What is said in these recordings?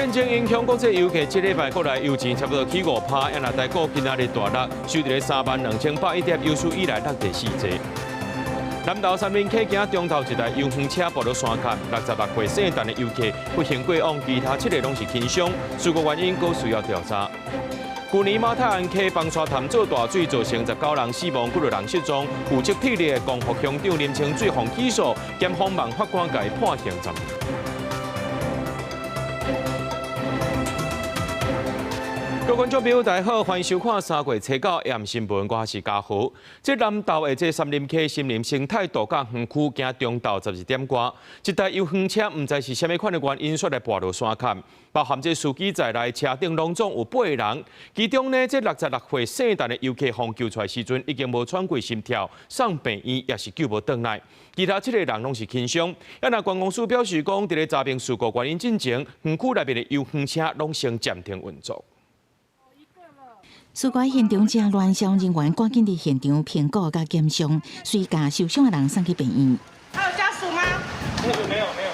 戰爭影響國際油價，這禮拜國內油錢差不多起5趴，也若台股今仔日大落，收佇咧32,201點，有史以來落第四濟。南投杉林溪今中晝一台遊園車跋落山崁，66歲姓陳的遊客不幸過往，其他七個攏是輕傷，事故原因閣需要調查。舊年馬太鞍溪崩沙潭做大水，造成19人死亡，幾落人失蹤。負責撤離的光復鄉長林清水予起訴，檢方望法官共伊判刑10年。各位觀眾朋友，大家好，歡迎收看3月初9AM新聞，我是嘉豪。這南投的這杉林溪森林生態度假園區，今中晝12點外，這台遊園車毋知是啥物款的原因，煞來跋落山崁，包含這司機在內，車頂攏總有八個人，其中呢，這66歲姓陳的遊客予救出來時陣，已經無喘過心跳，送病院也是救無轉來。其他七個人攏是輕傷。啊，若觀光署表示講，佇咧查明事故原因進前，園區內面的遊園車攏先暫停運作。事故現場真亂，消防人員趕緊佇現場評估佮檢傷，隨共受傷的人送去病院。還有家屬嗎？沒有，沒有。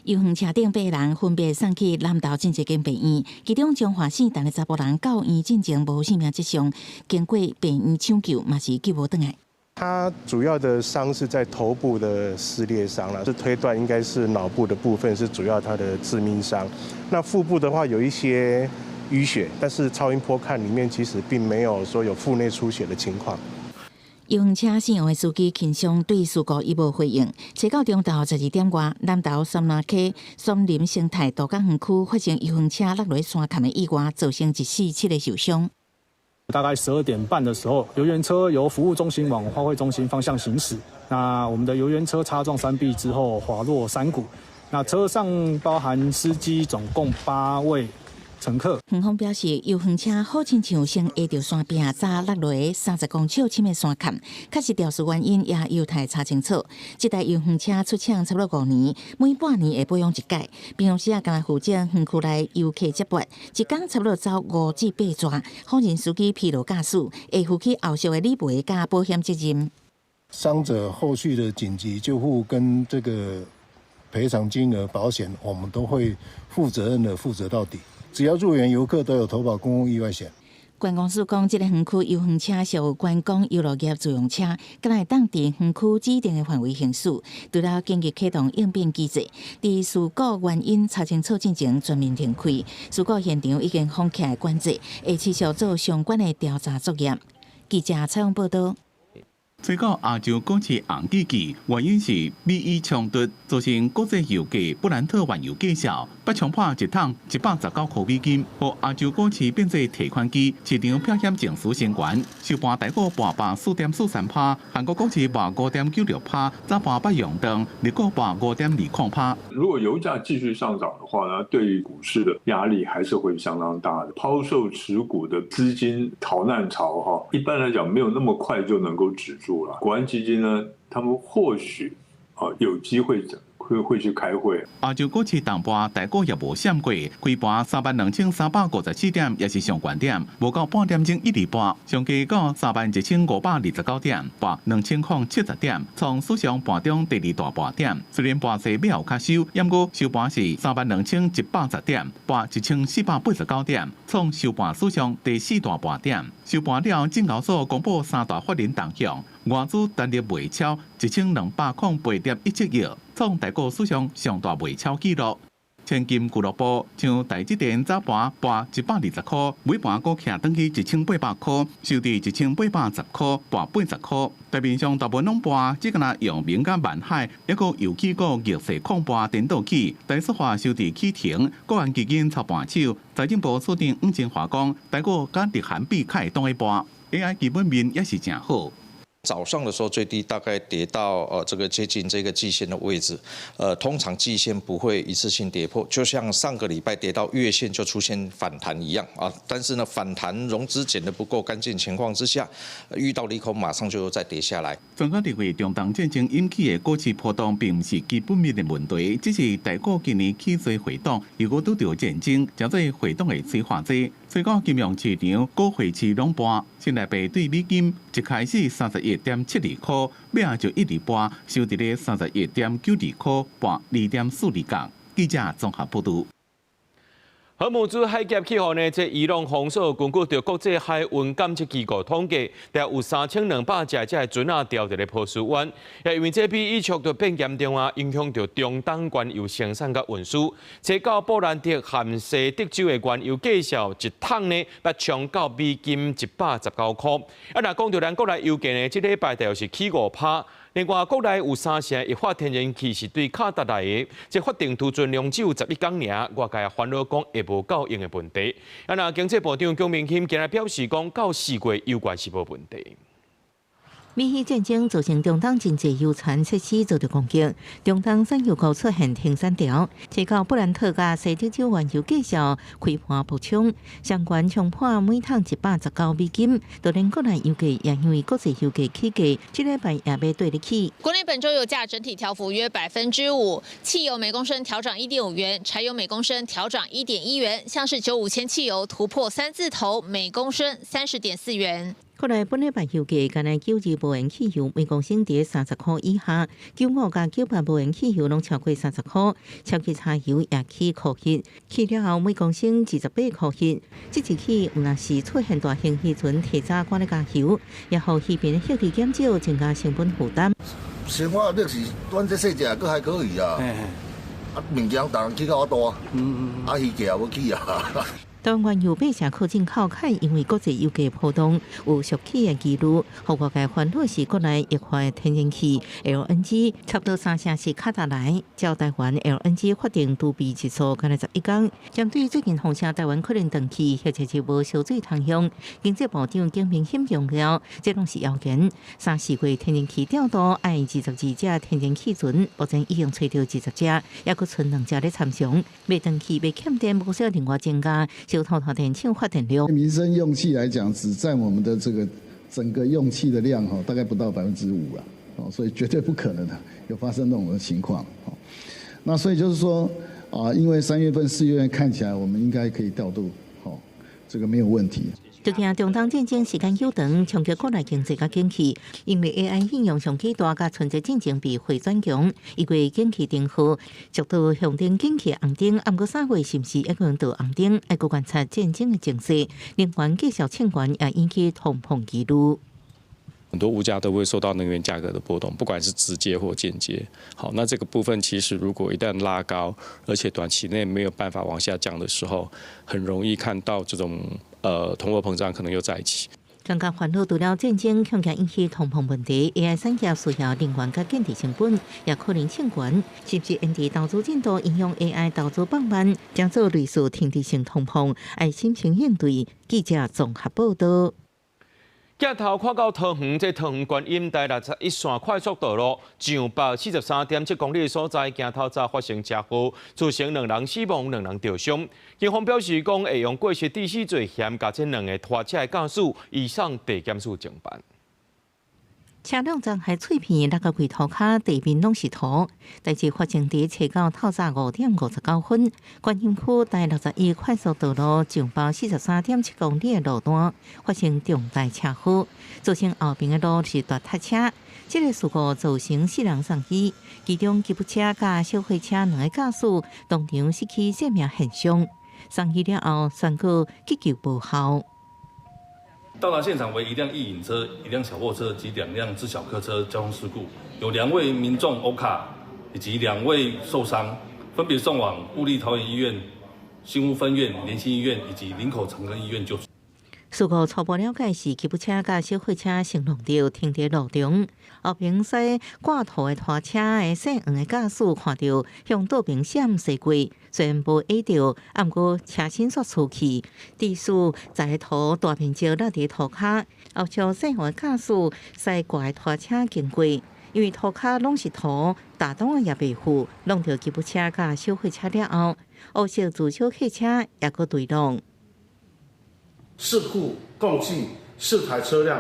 遊園車頂八人分別送去南投真濟間病院，其中彰化姓陳的查埔人到院進前無性命跡象，經過病院搶救嘛是救無轉來。他主要的傷是在頭部的撕裂傷啦，是推斷應該是腦部的部分是主要他的致命傷。那腹部的話有一些淤血，但是超音波看裡面其實並沒有說有腹內出血的情況。遊園車姓王的司機輕傷，對事故伊無回應。初九中晝12點外，南投杉林溪松林生態度假園區發生遊園車落佇山崁的意外，造成一死七個受傷。大概12點半的時候，遊園車由服務中心往花卉中心方向行駛，那我們的遊園車擦撞山壁之後滑落山谷，那車上包含司機總共八位乘客。園方表示，遊園車好親像先挨著山壁，才落落30公尺深的山崁，確實肇事原因也有待查清楚。這台遊園車出廠差不多5年，每半年會保養一擺。平常時啊，干焦負責園區內遊客接駁，一工差不多走5至8逝。否認司機疲勞駕駛，會負起後續的理賠佮保險責任。傷者後續的緊急救護跟這個賠償金額、保險，我們都會負責任的負責到底。只要入園遊客都有投保公共意外險。觀光署講，這个園區遊園車屬觀光遊樂業自用車，敢若會當佇園區指定的範圍行駛。除了緊急啟動應變機制，佇事故原因查清楚進前全面停開。事故現場已經封起來管制，會持續做相關的調查作業。記者採訪報道。初九亞洲股市紅吱吱，原因是美伊衝突造成國際油價布蘭特原油價數欲衝破一桶119塊美金，予亞洲股市變做提款機，市場避險情緒升懸，收盤台股跋4.43%，韓國股市跋5.96%，早盤北洋燈，日股跋5.20%。如果油價繼續上漲的話呢，對於股市的壓力還是會相當大的。拋售持股的資金逃難潮，哈，一般來講沒有那麼快就能夠止住了。國安基金呢，他們或許啊有機會會去開會。亞洲股市重盤，台股也無閃過，開盤32,354點，也是上懸點，無夠半點鐘一直跋，上低到31,529點，跋2,070點，創史上盤中第二大跋點。雖然跋勢尾後較收，毋過收盤是32,110點，跋1,489點，創收盤史上第四大跋點。收盤了，證交所公布三大法人動向，外資單日賣超1,208.17億，創台股史上上大賣超紀錄。千金俱樂部像台積電早盤跋120塊，尾盤閣徛轉去1,800塊，收佇1,810塊，跋80塊。台面上大部分攏跋，只干焦陽明佮萬海，抑閣油氣股逆勢抗跋顛倒去。台塑化收佇起停，國安基金操盤手，財政部次長黃金華講，台股佮日韓比較會當會跋，AI 基本面也是誠好。早上的時候最低大概跌到這個接近這個季線的位置，通常季線不會一次性跌破，就像上個禮拜跌到月線就出現反彈一樣啊。但是呢，反彈融資減得不夠乾淨情況之下，遇到利空馬上就再跌下來。專家認為，中東戰爭引起的股市波動並毋是基本面的問題，只是台股今年起做回檔，如果拄著戰爭，成做回檔的催化劑。所以講金融市場股匯市攏跋，新台幣對美金一開始31.72塊，尾仔就一直跋，收佇咧31.92塊，跋2.42角。記者綜合報導。荷姆茲海峽去予呢，這伊朗封鎖，根據著國際海運監測機構統計，大約有3200隻這个船仔牢佇咧波斯灣。也因為這比以速度變嚴重啊，影響著中東原油生產佮運輸。這到布蘭特和西德州的原油價數一桶呢，欲衝到美金119塊。啊，若講著咱國內油價呢，這禮拜大約是起5%。另外，國內有三成液化天然氣是對卡達來的，這法定儲存量只有11天爾，外界煩惱講會無夠用的問題。啊，若經濟部長蔣明钦今日表示講，到4月油價是無問題。美希戰爭造成中東真濟油田設施遭著攻擊，中東產油國出現停產潮，提高布蘭特佮西德州原油價數開盤爆衝，上懸衝破每桶119美金，就連國內油價也因為國際油價起價，這禮拜也欲綴咧起。國內本週油價整體調幅約5%，汽油每公升調漲1.5元，柴油每公升調漲1.1元，像是95鉛汽油突破三字頭，每公升30.4元。國內本禮拜油價干焦92無鉛汽油每公升佇30塊以下，95佮98無鉛汽油攏超過30塊，超級柴油也起箍彼，起了後每公升28箍彼。這一起毋但是出現大型漁船提早趕咧加油，也予漁民的獲利減少，增加成本負擔。生活壓力是，阮這細隻閣還可以啊，啊物件當然起較大，啊魚價也無起啊。台灣原油八成靠進口，因為國際油價波動有續起的疑慮，予外界煩惱是國內液化天然氣 LNG 差不多三成是卡達來，照台灣 LNG 法定儲備日數干焦11天。針對最近風聲台灣可能斷氣，或者是無燒水通用，經濟部長蔣明钦強調，這攏是謠言。三四月天然氣調度愛22隻天然氣船，目前已經揣著20隻，猶閣賰兩隻咧參詳。欲斷氣欲欠電，無需要另外增加。小透發電廠發電量。民生用氣來講，只佔我們的這個整個用氣的量，大概不到5%啦，所以絕對不可能的有發生那種的情況。那所以就是說，啊，因為3月份、4月份看起來，我們應該可以調度，這個沒有問題。就驚中東戰爭時間久長，衝擊國內經濟佮景氣，因為 AI 應用上巨大，佮春節進前被回轉強，1月景氣燈號，直到向燈景氣紅燈，毋過3月是毋是已經到紅燈？愛閣觀察戰爭的情勢，能源繼續衝懸也引起通膨疑慮。很多物價都會受到能源價格的波動，不管是直接或間接。好，那這個部分其實如果一旦拉高，而且短期內沒有辦法往下降的時候，很容易看到這種通貨膨脹可能又再起。專家煩惱除了戰爭恐驚引起通膨問題，AI 產業需要能源佮建置成本，也可能衝懸，甚至延遲投資進度，應用 AI 投資放慢，將做類似停滯性通膨，愛審慎應對。記者綜合報道。鏡頭看到桃園，這桃園觀音台61線快速道路上北43.7公里的所在，今透早發生車禍，造成兩人死亡，兩人著傷。警方表示講，會用過失致死罪嫌，共這兩个拖車的駕駛移送地檢署偵辦。車輛殘骸碎片落到規塗跤，地面攏是塗。代誌發生佇初九透早5點59分，觀音區台61快速道路上北43.7公里的路段發生重大車禍，造成後邊的路是大塞車。這个事故造成四人送醫，其中吉普車佮小貨車兩个駕駛當場失去生命現象，送醫了後宣告急救無效。到達現場為一輛意引車、一輛小貨車及兩輛自小客車交通事故，有兩位民眾歐卡以及兩位受傷，分別送往部立桃園醫院、新屋分院、聯心醫院以及林口長庚醫院救治。事故初步了解是吉普車佮小貨車先撞著停佇路中，後邊駛掛塗的拖車的姓黃的駕駛看著向倒邊閃駛過，雖然無挨著，毋過車身煞出去，致使載塗大面積落佇塗跤，後續姓黃的駕駛駛掛的拖車經過，因為塗跤攏是塗，踏擋也袂赴，撞著吉普車佮小貨車了後，烏色自小客車也閣對撞。事故共計四台車輛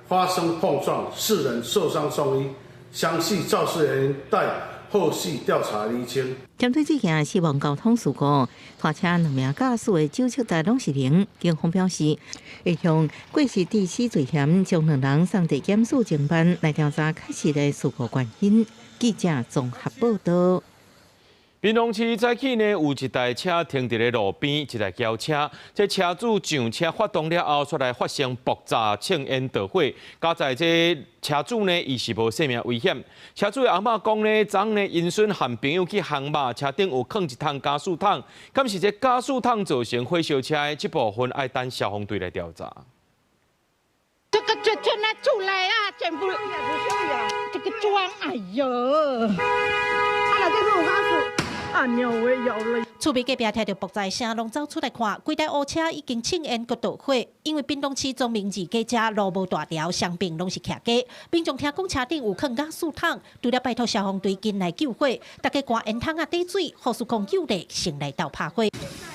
發生碰撞，四人受傷送醫，詳細肇事原因待後續調查釐清。針對這件死亡交通事故，拖車兩名駕駛的酒測值攏是零。警方表示，會用過失致死罪嫌將兩人送地檢署偵辦來調查確實的事故原因。記者綜合報道。屏東市早起呢，有一台車停佇咧路邊，一台轎車，這車主上車發動了後，煞來發生爆炸、衝煙著火，佳哉這車主呢，伊是無性命危險。車主的阿嬤講呢，昨昏呢，𪜶孫和朋友去烘肉，車頂有囥一桶加速桶，敢是這加速桶造成火燒車的這部分，愛等消防隊來調查。這個就就那出來啊，全部這個磚，哎喲，啊那這個有加啊鳥會咬了。厝邊隔壁聽著爆炸聲，攏走出來看，規台烏車已經衝煙閣著火。因為屏東市忠明二街遮路無大條，雙爿攏是徛街。民眾聽講車頂有囥瓦斯桶，除了拜託消防隊緊來救火，大家關煙筒仔滴水，護士講救力先來鬥拍火。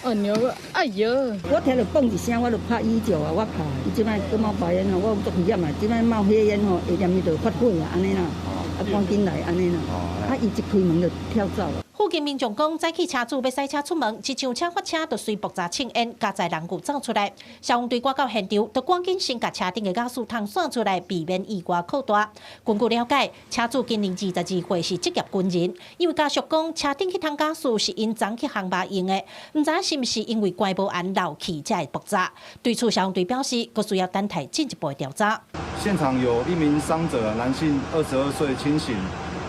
哎喲，哎喲！我聽著嘣一聲，我就拍椅腳啊，我拍。伊這擺閣冒白煙吼，我足危險啊！這擺冒火煙吼，會連伊就發火啊，按呢啦，啊趕緊來按呢啦，啊伊一開門就跳走。附近民眾講，早起車主欲駛車出門，一上車發車就隨爆炸衝煙，佳哉人有走出來。消防隊趕到現場，就趕緊先共車頂的瓦斯桶散出來，避免意外擴大。根據了解，車主今年22歲，是職業軍人。因為家屬講，車頂彼桶瓦斯是𪜶昨去烘肉用的，毋知是毋是因為關無絚漏氣才會爆炸。對此，消防隊表示，閣需要等待進一步的調查。現場有一名傷者，男性，22歲，清醒，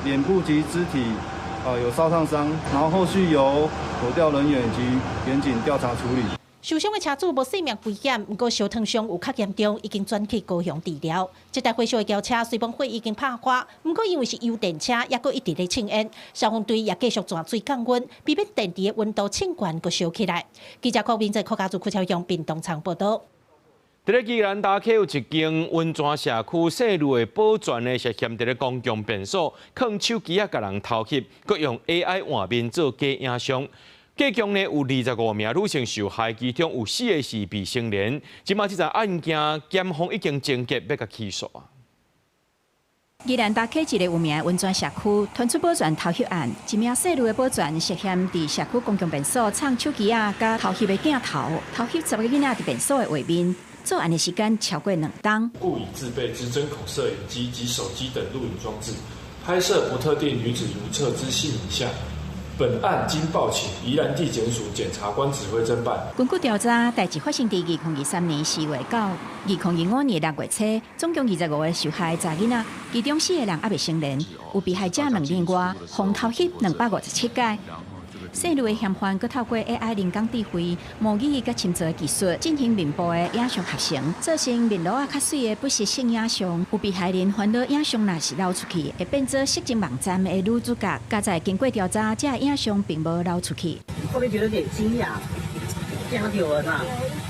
臉部及肢體有燒燙傷，然後後續由火調人員及員警調查處理。受傷的車主無性命危險，毋過燒燙傷有較嚴重，已經轉去高雄治療。這台火燒的轎車雖罔火已經拍花，毋過因為是油電車，猶閣一直咧衝煙。消防隊也繼續轉水降溫，避免電池的溫度衝懸閣燒起來。記者郭明在客家族區超用屏東場報道。佇咧宜蘭大溪有一間溫泉社區細女的保全呢，涉嫌佇咧公共便所囥手機仔共人偷翕，閣用 AI 換面做假影像。計共呢有25名女性受害，其中有四个是未成年。這馬這樁案件，檢方已經偵結，欲共起訴啊。宜蘭大溪一个有名的溫泉社區，傳出保全偷翕案，一名細女的保全涉嫌佇社區公共便所藏手機仔佮偷翕的鏡頭，偷翕10個囡仔佇便所的畫面。作案的時間超過2冬。故以自備之針孔攝影機及手機等錄影裝置，拍攝不特定女子如廁之性影像。本案經報請宜蘭地檢署檢察官指揮偵辦。根據調查，代誌發生佇2023年4月9，2025年6月初，總共25個受害查囡仔，其中四個人猶未成年，有被害者兩人外，予偷翕257擺。細女的嫌犯閣透過 AI 人工智慧模擬佮深造技術進行面部的影像合成，做成面露仔較媠的不實性影像。有被害人煩惱影像若是流出去，會變做色情網站的女主角。佳哉經過調查，這影像並無流出去。會不會覺得有點驚訝？驚到了有一點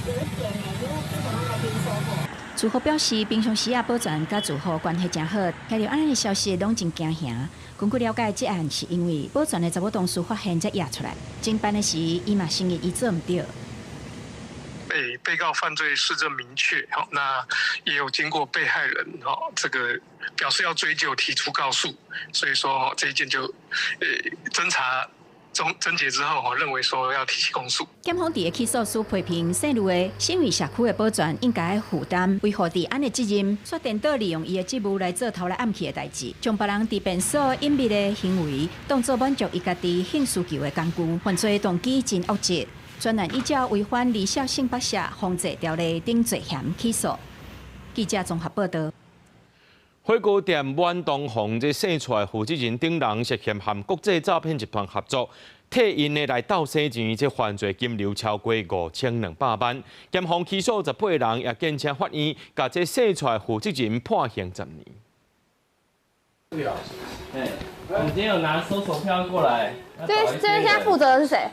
因為之前都沒聽說過。住戶表示，平常時啊，保全佮住戶關係誠好，聽著按呢的消息攏真驚嚇。根據了解，這案是因為保全的查某同事發現才惹出來。偵辦的時，伊嘛承認伊做毋對。被告犯罪事證明確，好，那也有經過被害人，哈，這個表示要追究，提出告訴，所以說這一件就，偵查終偵結之後，認為說要提起公訴。檢方佇起訴書批評姓呂的身為社區的保全應該負擔維護治安的責任，卻顛倒利用伊的職務來做偷來暗去的代誌，將別人佇便所隱秘的行為當做滿足伊家己性需求的工具，犯罪動機真惡質。專案依照違反兒少性剝削防治條例等罪嫌起訴。記者綜合報道。火鍋店滿東紅這生出來負責人等人涉嫌和國際詐騙集團合作，替𪜶呢來鬥洗錢，這犯罪金流超過5200萬。檢方起訴18人，也建請法院共這生出來負責人判刑10年。對，我們今天有拿搜索票過來。這這邊現在負責的是誰？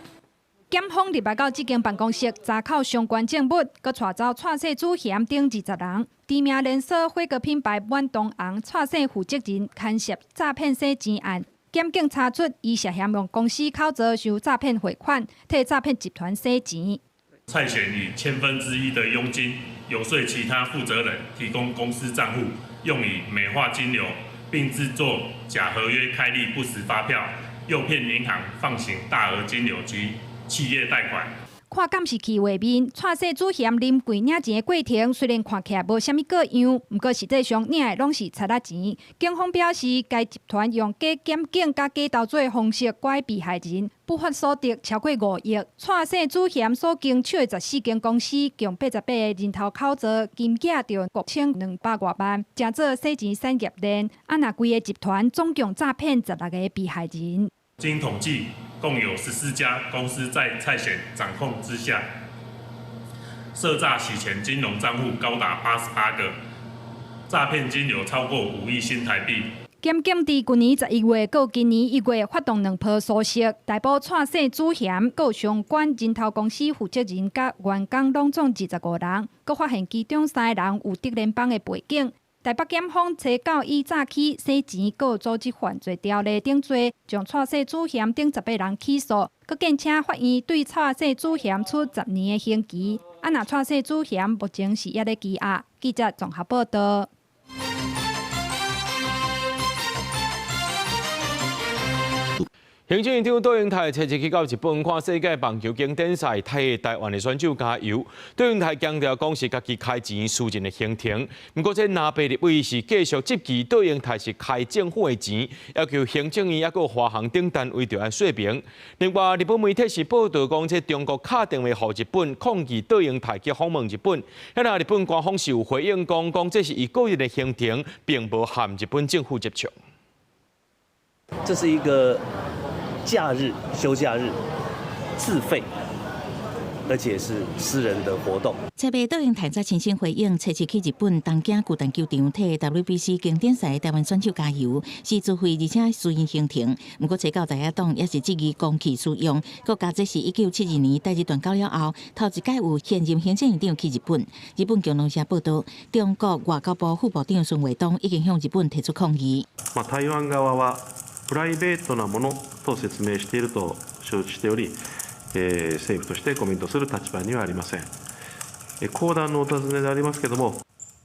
檢方入來到這間辦公室，查扣相關證物，閣帶走蔡姓主嫌等20人。知名連鎖火鍋品牌滿東紅蔡姓負責人牽涉詐騙洗錢案，檢警查出伊涉嫌用公司口座收詐騙匯款，替詐騙集團洗錢。蔡顯以1/1000的佣金遊說其他負責人提供公司帳戶，用以美化金流，並製作假合約、開立不實發票，誘騙銀行放行大額金流及企業貸款。看監視器畫面，蔡姓主嫌臨櫃領錢的過程雖然看起來無啥物過樣，毋過實際上領的攏是賊仔錢。警方表示，該集團用假檢警佮假投資的方式拐被害人，不法所得超過5億。蔡姓主嫌所經手的14間公司，共88個人頭口座，金額著5200外萬，成做洗錢產業鏈。啊，若規個集團總共詐騙16個被害人。經統計，共有14家公司在蔡顯掌控之下，涉詐洗錢金融帳戶高達88個，詐騙金流超過5億新台幣。檢警佇舊年11月到今年1月發動兩波搜索，逮捕蔡姓主嫌、閣相關人頭公司負責人佮員工，攏總25人，閣發現其中3個人有竹聯幫的背景。台北檢方查到以詐欺、洗錢、閣組織犯罪條例等罪，將蔡姓主嫌等18人起訴，閣建請法院對蔡姓主嫌處10年的刑期。啊，若蔡姓主嫌目前是猶咧羈押。記者綜合報道。行政院長卓榮泰初一去到日本看世界棒球經典賽，替台灣的選手加油。卓榮泰強調講是家己開錢私人的行程，毋過這藍白立委是繼續質疑卓榮泰是開政府的錢，要求行政院抑閣華航等單位著愛說明。另外，日本媒體是報道講，這中國敲電話予日本抗議卓榮泰去訪問日本。遐若日本官方是有回應講，講這是伊個人的行程，並無和日本政府接觸。這是一個假日休假日，自費，而且是私人的活動。台北卓榮泰才親身回應，初一去日本東京巨蛋球場替 WBC 經典賽台灣選手加油，是自費而且私人行程。毋過，初九在野黨也是質疑公器私用，閣加這是1972年台日斷交了後，頭一擺有現任行政院長去日本。日本共同社報道，中國外交部副部長孫衛東已經向日本提出抗議。台灣側はプライベートなものと説明していると承知しており、政府としてコメントする立場にはありません。後段のお尋ねでありますけれども。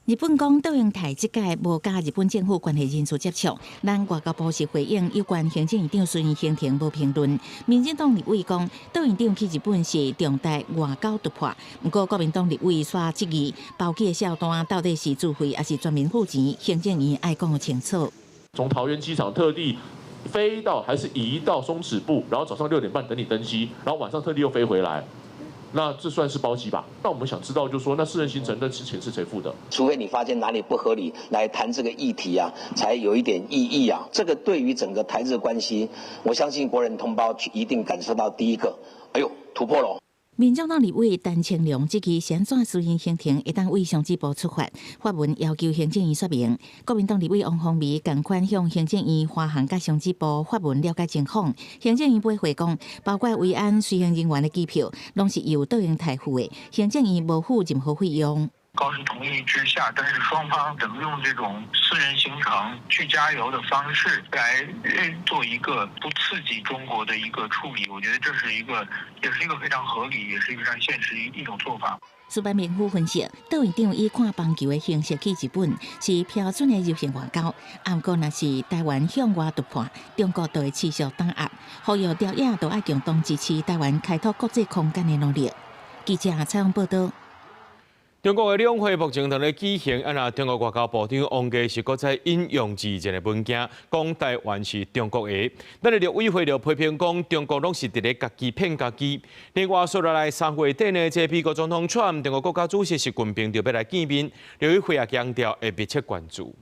日本講卓榮泰這屆無佮日本政府關係人士接觸，咱外交部是回應有關行政院長私人行程無評論。民進黨立委講，卓院長去日本是重大外交突破，毋過國民黨立委煞質疑，包機的數單到底是自費抑是全民付錢，行政院愛講清楚。從桃園機場特地飛到還是移到松恥部，然後早上6點半等你登機，然後晚上特地又飛回來，那這算是包機吧？那我們想知道，就是說，那私人行程那錢是誰付的？除非你發現哪裡不合理，來談這個議題啊，才有一點意義啊。這個對於整個台日關係，我相信國人同胞一定感受到第一個，哎呦，突破了。民眾黨立委陳清龍質疑是按怎私人行程會當對上級部出發，發文要求行政院說明。國民黨立委王鴻薇仝款向行政院華航佮商機部發文了解情況。行政院回覆講，包括維安隨行人員的機票，攏是由卓榮泰付的，行政院無付任何費用。高市同意之下，但是雙方仍用這種私人行程去加油的方式來做一個不刺激中國的一個處理，我覺得這是一個，也是一個非常合理，也是一個非常現實一種做法。蘇班明府分析，卓院長以看棒球的形式去日本，是標準的柔性外交。毋過，若是台灣向外突破，中國就會持續打壓，呼籲朝野都愛共同支持台灣開拓國際空間的努力。記者採訪報道。中國的兩會目前正咧舉行，啊若中國外交部長王毅是閣再引用二戰的文件，講台灣是中國的。咱的陸委會就批評講，中國攏是佇咧家己騙家己。另外，紲落來3月底呢，這美國總統川普、中國國家主席習近平就欲來見面，陸委會也強調會密切關注。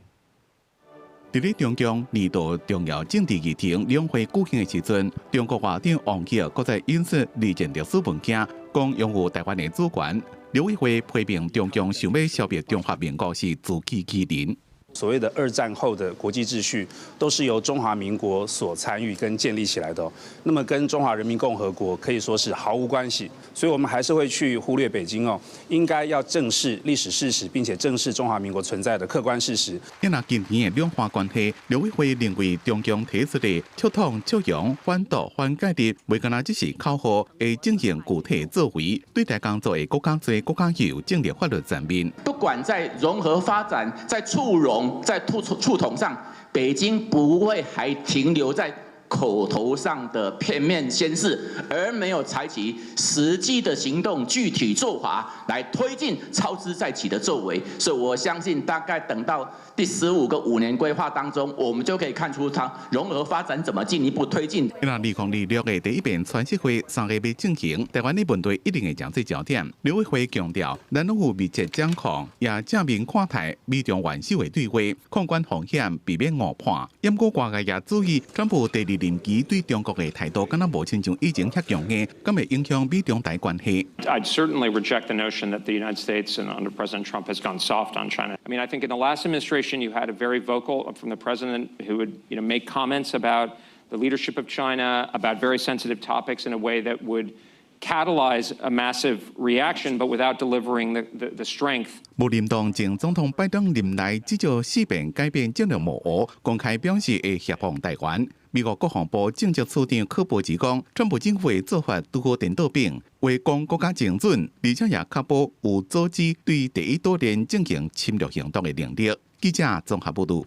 佇咧中共年度重要政治議程兩會舉行的時陣，中國外長王毅閣再引述二戰歷史文件，講擁有台灣的主權。陸委會批評中共想欲消滅中華民國是自欺欺人。所謂的二戰後的國際秩序，都是由中華民國所參與跟建立起來的。那麼跟中華人民共和國可以說是毫無關係。所以，我們還是會去忽略北京哦，應該要正視歷史事實，並且正視中華民國存在的客觀事實。那今年的兩岸關係，陸委會認為中共提出的促統促融、反獨反介入，袂干焦只是口號，會進行具體作為，對台工作會閣較濟、閣較有政治法律層面。不管在融合發展，在促融、在促統上，北京不會還停留在口頭上的片面宣示，而沒有採取實際的行動、具體做法來推進操之在己的作為。所以我相信，大概等到第15個五年規劃當中，我們就可以看出它融合發展怎麼進一步推進。那2026的第一遍川習會3月欲進行，台灣的問題一定會成做焦點。陸委會強調，咱攏有密切掌控，也正面看待美中元首的對話，控管風險，避免誤判。毋過外界也注意，川普第二任期對中國的態度，敢若無親像以前遐強硬，敢會影響美中台關係。 I'd certainly reject the notion that the United States and under President Trump has gone soft on China. I mean, I think in the last administration, you had a very vocal from the president who would make comments about the leadership of China, about very sensitive topics in a way that would catalyze a massive reaction, but without delivering the strength. 無林當前總統拜登任內至少四遍改變戰略模糊，公開表示會協防台灣。美國國防部政策處長柯博指講，川普政府的做法拄好顛倒反，話講閣較精準，而且也確保有阻止對第一島鏈進行侵略行動的能力。記者綜合報導。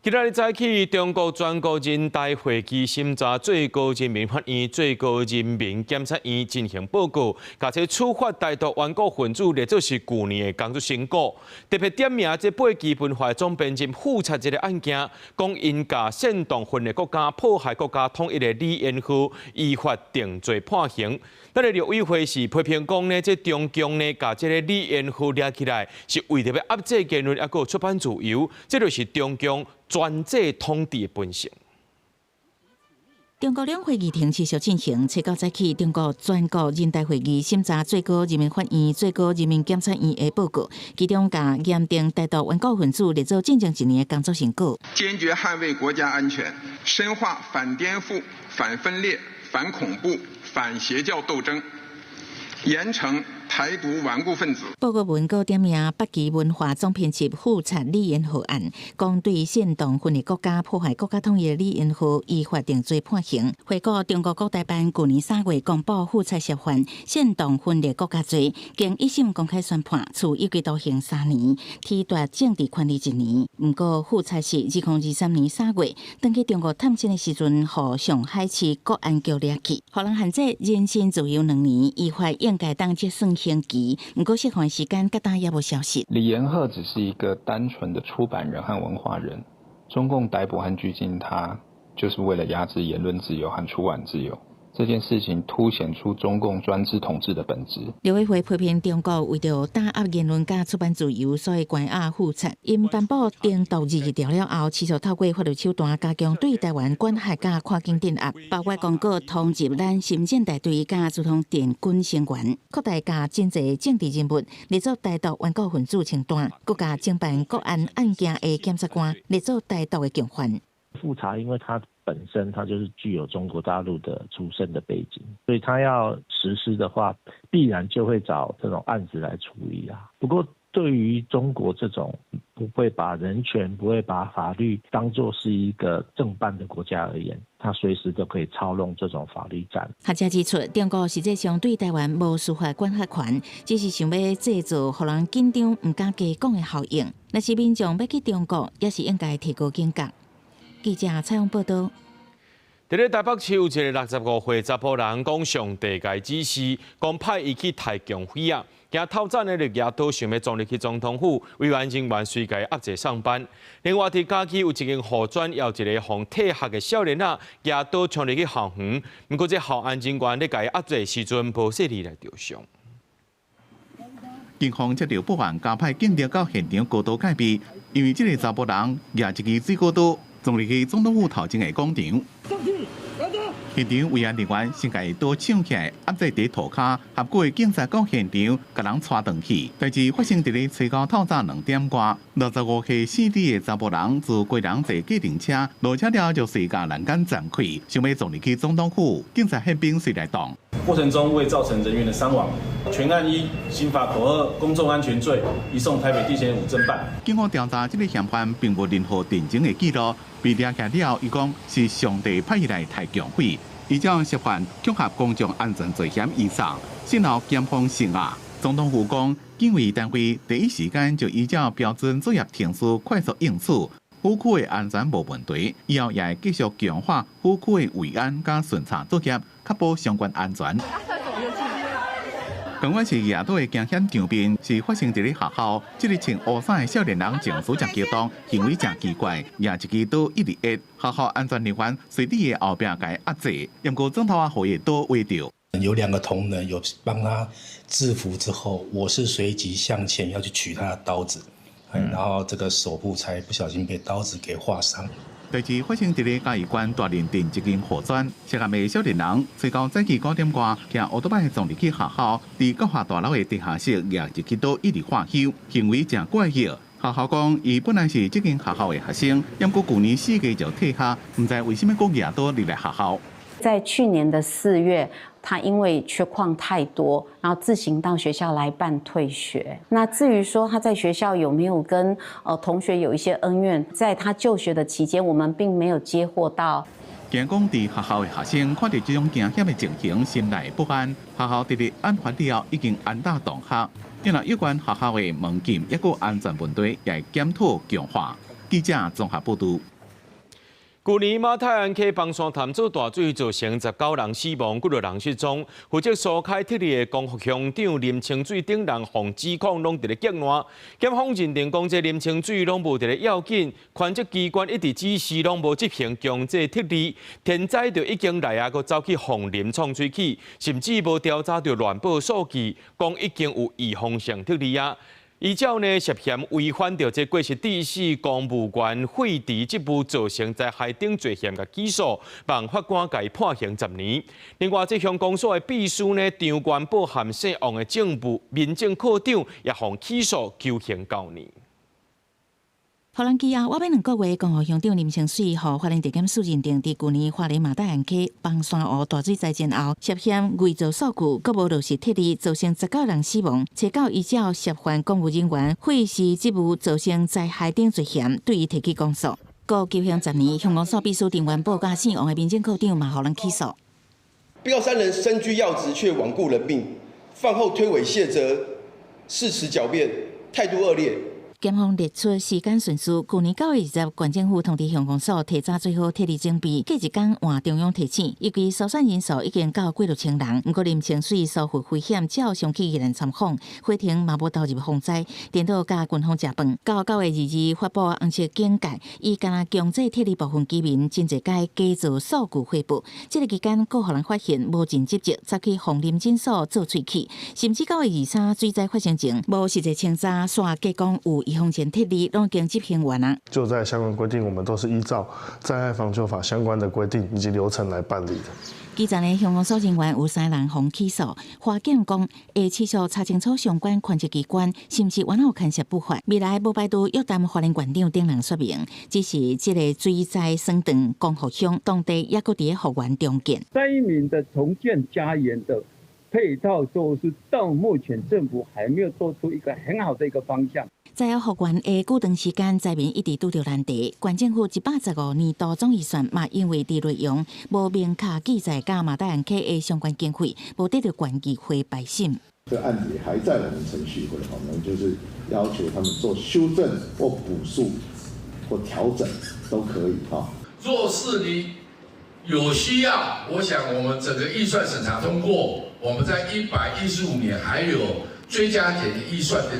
今仔日早起，中國全國人大會議審查最高人民法院、最高人民檢察院進行報告，共這處罰台獨頑固分子列做是舊年的工作成果。特別點名這八旗文化總編輯富察這个案件，講𪜶共煽動分裂國家、破壞國家統一的李延賀依法定罪判刑。咱的陸委會是批評講呢，這中共呢，共這个李延賀掠起來，是為著欲壓制言論，抑閣出版自由，這就是中共專制統治的本性。中國兩會議程持續進行，初九早起，中國全國人大會議審查最高人民法院、最高人民檢察院的報告，其中共嚴定台獨頑固分子列做進前一年的工作成果。堅決捍衛國家安全，深化反顛覆、反分裂、反恐怖、反邪教鬥爭，嚴懲台獨頑固分子。報告文閣點名八旗文化總編輯富察李延賀案，講對煽動分裂國家、破壞國家統一的李延賀依法定罪判刑。回顧中國國台辦舊年3月公布富察涉犯煽動分裂國家罪，經一審公開宣判，處有期徒刑3年，褫奪政治權利一年。毋過富察是2023年3月轉去中國探親的時陣，予上海市國安局掠去，予人限制人身自由2年，依法應該當折算刑期。毋過釋放時間到今猶無消息。李延賀只是一個單純的出版人和文化人，中共逮捕和拘禁他，就是為了壓制言論自由和出版自由。這件事情凸顯出中共專制統治的本質。陸委會批評中國為著打壓言論佮出版自由，所以關押富察。𪜶頒布定獨二條了後，持續透過法律手段加強對台灣管轄佮跨境鎮壓，包括公告通緝咱森戰大隊佮朱通電軍成員，擴大共真濟政治人物列做台獨頑固分子清單，閣共偵辦國安案件的檢察官列做台獨的共犯。富察，因為他本身他就是具有中國大陸的出身的背景，所以他要實施的話，必然就會找這種案子來處理啊。不過對於中國這種不會把人權、不會把法律當作是一個正辦的國家而言，他隨時都可以操弄這種法律戰。學者指出，中國實際上對台灣無司法管轄權，只是想欲製造予人緊張、毋敢加講的效應。若是民眾欲去中國，也是應該提高警覺。記者採訪報導。佇咧台北市有一个65歲查埔人講上帝共伊指示，講派伊去刣共匪啊！驚透早呢就舉刀想欲衝入去總統府，維安人員隨共伊壓制送班。另外，佇嘉義有一間護專，有一个予退學的少年仔舉刀衝入去校園，毋過這校安人員咧共伊壓制時陣，無細膩來著傷。警方接著報案，加派警力到現場高度戒備，因為這个查埔人舉一支水果刀，衝入去總統府頭前的廣場。現場維安人員先共伊刀搶起來，壓制佇塗跤，合幾个警察到現場，共人帶轉去。代誌發生佇咧初九透早2點外，65歲姓李的查埔人自家人坐計程車落車了後就隨共欄杆撞開，想欲撞入去總統府，警察憲兵隨來擋。過程中未造成人員的傷亡，全案依刑法口二公眾安全罪移送台北地檢署偵辦。警方調查，這个嫌犯並無任何偵偵的記錄，被掠起來了後，伊講是上帝派伊來刣共匪，依照涉犯恐嚇公眾安全罪嫌移送，先後檢方審案。總統府講，警衛單位第一時間就依照標準作業程序快速應處，園區的安全無問題，以後也會繼續強化園區的維安佮巡查作業，確保相關安全。仝款是夜到的驚險場面，是發生佇咧學校。這个穿烏衫的少年人情緒誠激動，行為誠奇怪，舉一支刀一直壓。學校安全人員隨佇伊後壁共伊壓制，毋過總頭仔予伊的刀劃著。有兩個同仁有幫他制服之後，我是隨即向前要去取他的刀子，然後這個手部才不小心被刀子給劃傷。代誌發生佇咧嘉義縣大林鎮一間貨專，涉案的少年人隨到早起5點外，騎烏多擺撞入去學校，佇教學大樓的地下室舉一支刀一直喝挾，行為誠怪異。學校講，伊本來是這間學校的學生，毋過舊年4月就退學，毋知為啥物閣舉刀入來學校。在去年的4月，他因為缺曠太多，然後自行到學校來辦退學。那至於說他在學校有沒有跟同學有一些恩怨，在他就學的期間，我們並沒有接獲到。驚講佇學校的學生看到這種驚險的情形，心內不安。學校佇咧案發了後已經嚴打同學，另外有關學校的門禁抑閣安全問題也會檢討強化。記者綜合報導。舊年馬太鞍溪枋山潭做大水，造成19人死亡，幾落人失蹤。負責疏開撤離的光復鄉長林清水等人，予指控攏佇咧激爛。檢方認定講，這林清水攏無佇咧要緊，權責機關一直指示攏無執行強制撤離，天災就已經來啊，閣走去鳳林創喙齒，甚至無調查就亂報數據，講已經有預防性撤離啊。依照呢涉嫌違反著這過失致死公務員廢除職務造成災害等罪嫌共起訴，望法官共伊判刑10年。另外，這鄉公所的秘書呢張元寶含姓王的政務民政課長也予起訴求刑9年。予人記啊！我欲2個月，光復鄉長林清水，予花蓮地檢署認定，佇舊年花蓮馬大安溪枋山湖大水災前後，涉嫌偽造數據，閣無落實撤離，造成19人死亡。初九依照涉犯公務人員廢除職務造成災害等罪嫌，對伊提起公訴，閣求刑十年。鄉公所秘書陳元寶佮姓王的民政課長嘛予人起訴。被告三人身居要職，卻罔顧人命，犯後推諉卸責，誓詞狡辯，態度惡劣。檢方列出時間順序，舊年9月20，縣政府通知鄉公所提早做好撤離準備，隔一工換中央提醒，預計疏散人數已經到幾落千人。毋過林清水疏忽危險，照常去宜蘭參訪，火庭嘛無投入防災，顛倒共軍方食飯。到9月22發布紅色警戒，伊干焦強制撤離部分居民，真濟擺假造數據匯報。這个期間，閣予人發現無盡職責，走去鳳林診所做喙齒，甚至9月23水災發生前，無實際清查，煞假講有預防前撤離，攏已經執行完啊。救災相關規定，我們都是依照災害防救法相關的規定以及流程來辦理的。基層的鄉公所人員有三人予起訴，法檢講會持續查清楚相關權責機關是毋是原來有牽涉不法。未來無排除約談花蓮縣長等人說明，只是這个水災損斷光復鄉當地抑閣佇咧復原重建。災民的重建家園的配套措施，到目前政府還沒有做出一個很好的一個方向。在復原的久長時間，災民一直拄著難題。縣政府115年度總預算嘛，因為佇內容無明確記載佮馬大安溪的相關經費，無得到縣議會排審。這個案子也還在我們程序會，我們就是要求他們做修正或補數或調整都可以哈。若是你有需要，我想我們整個預算審查通過，我們在115年還有追加減預算的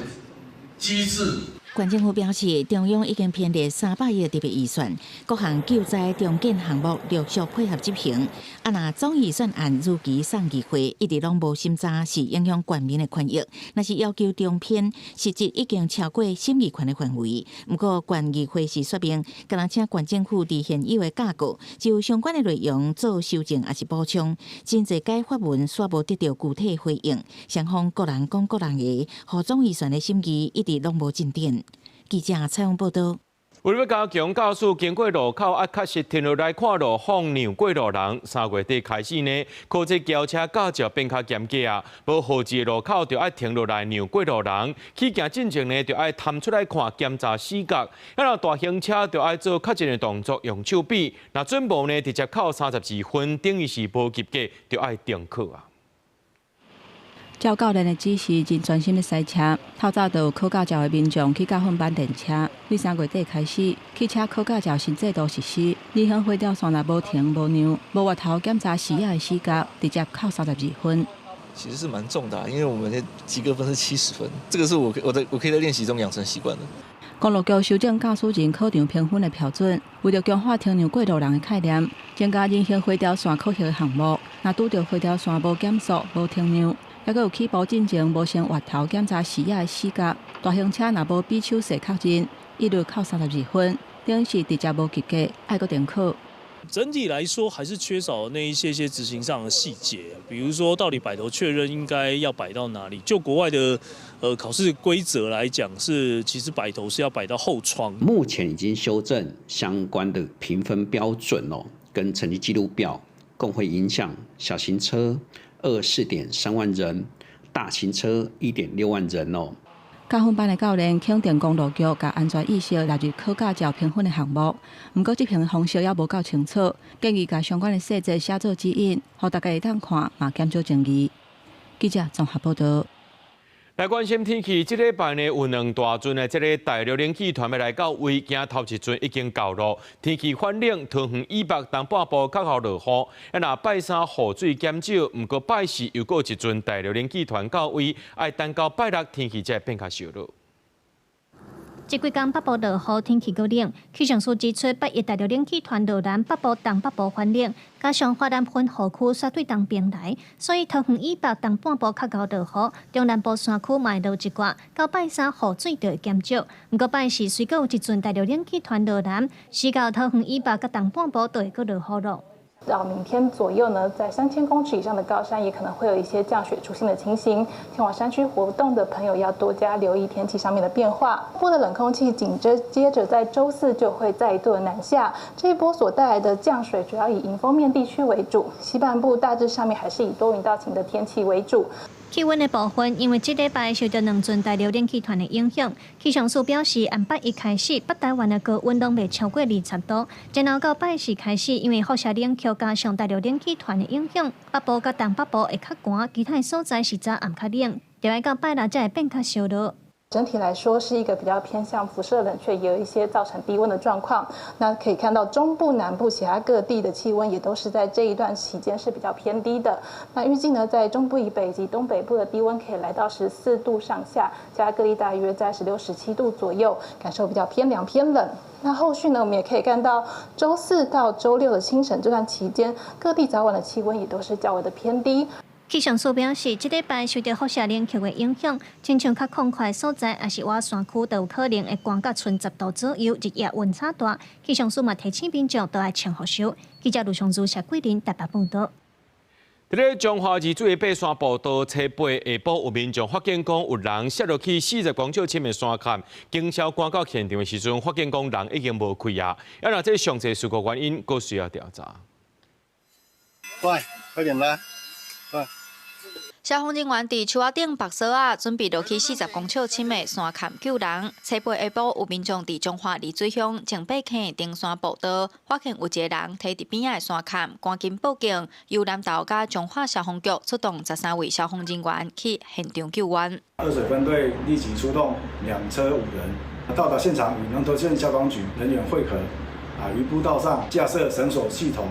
機制。縣政府表示，中央已經編列300億特別預算，各項救災重建項目陸續配合執行。啊，若總預算案如期送議會，一直攏無審查，是影響縣民的權益。若是要求重編，實質已經超過審議權的範圍。毋過縣議會是說明，敢若請縣政府佇現有的架構，就相關的內容做修正抑是補充。真濟改發文煞無得到具體回應，雙方各人講各人的，予總預算的審議一直攏無進展。記者採訪報導。為了加強駕駛經過路口，啊，確實停落來看路況，讓過路人。3月底開始呢，考這轎車駕照變較嚴格啊，無號誌的路口就愛停落來讓過路人。起行進前呢，就愛探出來看檢查死角。啊，若大型車就愛做確認的動作，用手比。若準無呢，直接扣32分，等於是無及格，就愛重考啊。照教練的指示，真專心咧駛車。透早就有考駕照的民眾去駕訓班練車。對3月底開始，汽車考駕照新制度實施，人行灰條線若無停無讓、無越頭檢查死仔的死角，直接扣32分。其實是蠻重的，因為我們的及格分是70分，這個是我可以在練習中養成習慣的。公路局修正駕駛人考場評分的標準，為著強化停讓過路人的概念，增加人行灰條線考核的項目。若拄著灰條線無減速、無停讓，猶閣有起步進前無先越頭檢查視野的死角，大型車若無比手勢確認，一律扣32分，等於是直接無及格，愛閣重考。整體來說，還是缺少那一些些執行上的細節，比如說到底擺頭確認應該要擺到哪裡？就國外的考試規則來講，是其實擺頭是要擺到後窗。目前已經修正相關的評分標準哦，跟成績記錄表，共會影響小型車24.3萬人，大型車1.6萬人哦。駕訓班的教練肯定公路局共安全意識納入考駕照評分的項目，毋過執行方式猶無夠清楚，建議共相關的細節寫做指引，予大家會當看，嘛減少爭議。記者綜合報道。來關心天氣，這禮拜呢有兩大陣的這个大陸冷氣團欲來到位，今頭一陣已經到咯。天氣反冷，桃園以北東半部較會落雨。啊，若拜三雨水減少，毋過拜四又閣一陣大陸冷氣團到位，愛等到拜六天氣才會變較燒熱。這幾工北部落雨，天氣閣冷。氣象署指出，拜一大陸冷氣團落南北部、東北部反冷，加上華南雲雨區煞對東邊來，所以桃園以北、東半部較𠢕落雨，中南部山區嘛會落一寡。到拜三雨水就會減少。毋過拜四雖閣有一陣大陸冷氣團落南，時到桃園以北佮東半部就會閣落雨囉。到明天左右呢，在3000公尺以上的高山也可能會有一些降雪出現的情形。前往山區活動的朋友要多加留意天氣上面的變化。波的冷空氣緊接接著在週四就會再度的南下，這一波所帶來的降水主要以迎風面地區為主，西半部大致上面還是以多雲到晴的天氣為主。氣溫的部分，因為這禮拜受著兩陣大陸冷氣團的影響，氣象署表示，按拜一開始，北台灣的高溫攏袂超過20度。然後到拜四開始，因為輻射冷卻加上大陸冷氣團的影響，北部佮東北部會較寒，其他所在是早暗較冷，就愛到拜六才會變較燒熱。整體來說是一個比較偏向輻射冷卻，也有一些造成低溫的狀況。那可以看到中部、南部其他各地的氣溫也都是在這一段期間是比較偏低的。那預計呢，在中部以北以及東北部的低溫可以來到14度上下，其他各地大約在16、17度左右，感受比較偏涼偏冷。那後續呢，我們也可以看到週四到週六的清晨這段期間，各地早晚的氣溫也都是較為的偏低。氣象署表示，這禮拜受著輻射冷卻的影響，親像較曠闊所在，抑是倚山區，都有可能會寒到賰10度左右，日夜溫差大。氣象署嘛提醒民眾都愛穿厚袖。記者盧尚如、謝桂林台北報導。佇咧彰化二水的爬山步道，初八下晡有民眾發現講有人摔落去40公尺深的山崁，警消趕到現場的時陣，發現講人已經無氣啊！啊，若這詳細事故原因，閣需要調查。快，快點來！消防人員佇樹仔頂縛索仔，準備落去40公尺深的山崁救人。初八下晡有民眾佇彰化二水鄉松柏坑登山步道，發現有一個人佇佇邊仔的山崁，趕緊報警，由南投佮彰化消防局出動13位消防人員去現場救援。二水分隊立即出動兩車五人，到達現場與南投縣消防局人員會合，啊，於步道上架設繩索系統。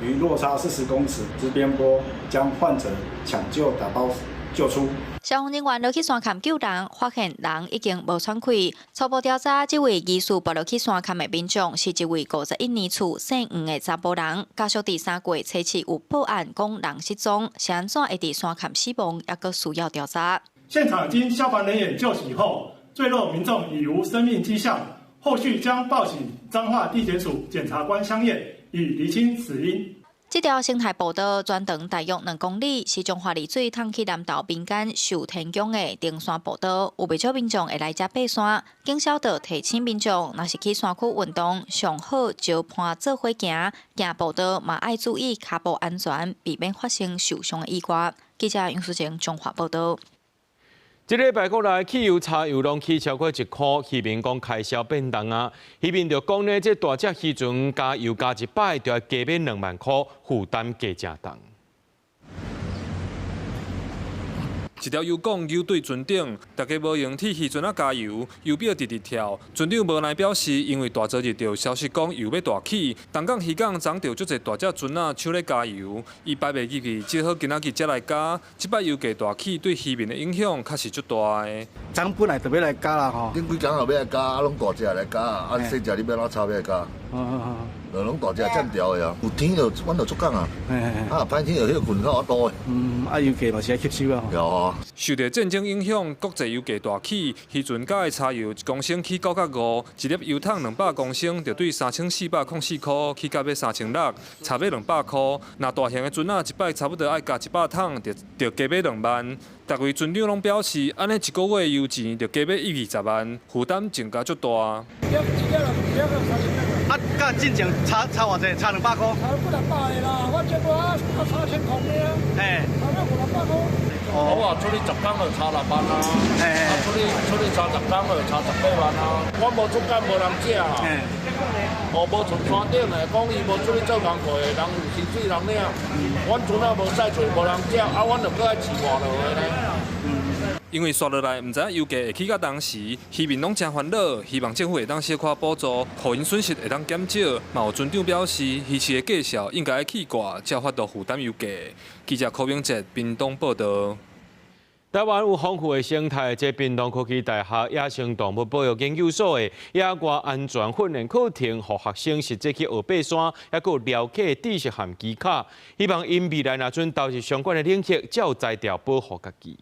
於落差40公尺之邊坡，將患者搶救打包救出。消防人員落去山崁救人，發現人已經無喘氣。初步調查，這位疑似跋落去山崁的民眾是一位51年次姓黃的查埔人。家屬佇3月初7有報案講人失蹤，是按怎會佇山崁死亡，猶閣需要調查。現場經消防人員救起後，墜落民眾已無生命跡象，後續將報請彰化地檢署檢察官相驗，以釐清死因。這條生態步道全長大約2公里，是彰化二水通去南投民間壽天宮的登山步道，有袂少民眾會來遮爬山。警消就提醒民眾，若是去山區運動，上好相伴做伙行，行步道嘛愛注意跤步安全，避免發生受傷的意外。記者楊淑靜彰化報道。這禮拜過來，汽油、柴油攏起超過1箍，漁民講開銷變重啊。漁民就講呢，這大隻漁船加油加一擺，就愛加買2萬箍，負擔加誠重。一條油管游對船頂，大家無閒替漁船仔加油，油表直直跳。船長無奈表示，因為大昨日著消息講油欲大起，東港漁港摠著足濟大隻船仔搶咧加油，伊擺袂入去，只好今仔日才來加。這擺油價大起，對漁民的影響確實足大的。昨本來就欲來加啦吼，頂幾工也欲來加，啊攏大隻來加，啊細隻你欲按怎炒欲來加？就攏大隻佔條的啊，有天就阮就出工啊，啊歹天就歇睏較有法度的。嗯，啊油價嘛是愛吸收啊。有啊。受著戰爭影響，國際油價大起，漁船佮的柴油一公升起9角5，一粒油桶200公升，就對3404塊起到欲3600，差欲200箍。若大型的船仔一擺差不多愛加100桶，就著加欲2萬。逐位船長攏表示，按呢一个月油錢就加欲一二十萬，負擔增加足大。啊，佮進前差差偌濟？差200箍。差幾若百个啦，我這個啊3000箍爾。嘿。差了五六百箍。我啊出去10工就差6萬啊，啊出去30工就差18萬啊。我無出工無人食啊。哦，無從山頂的，講伊無出去做工課的，人有薪水人領。阮船仔無使揣，無人食，啊，阮就閣愛飼活落去呢。因為紲落來，毋知影油價會起到當時，漁民攏誠煩惱，希望政府會當小可補助，予𪜶損失會當減少。嘛有船長表示，魚市的價數應該愛起掛，才有法度負擔油價。記者柯明哲屏東報導。台灣有豐富的生態，這屏東科技大學野生動物保育研究所的野外安全訓練課程，予學生實際去學爬山，抑閣有了解知識和技巧。希望𪜶未來若準投入相關的領域，才有才調保護家己。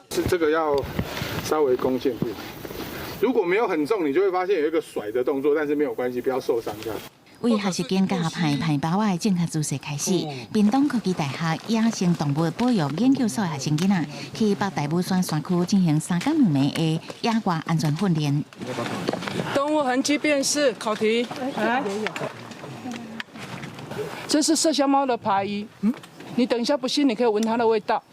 是這個要稍微弓箭步，如果沒有很重，你就會發現有一個甩的動作，但是沒有關係，不要受傷這樣。為學習肩胛排排包仔的正確姿勢開始，屏東科技大學野生動物保育研究所的學生囡仔去北大武山山區進行3工2暝的野外安全訓練。動物痕跡辨識考題，來，這是麝香貓的爬衣。嗯，你等一下不信，你可以聞它的味道。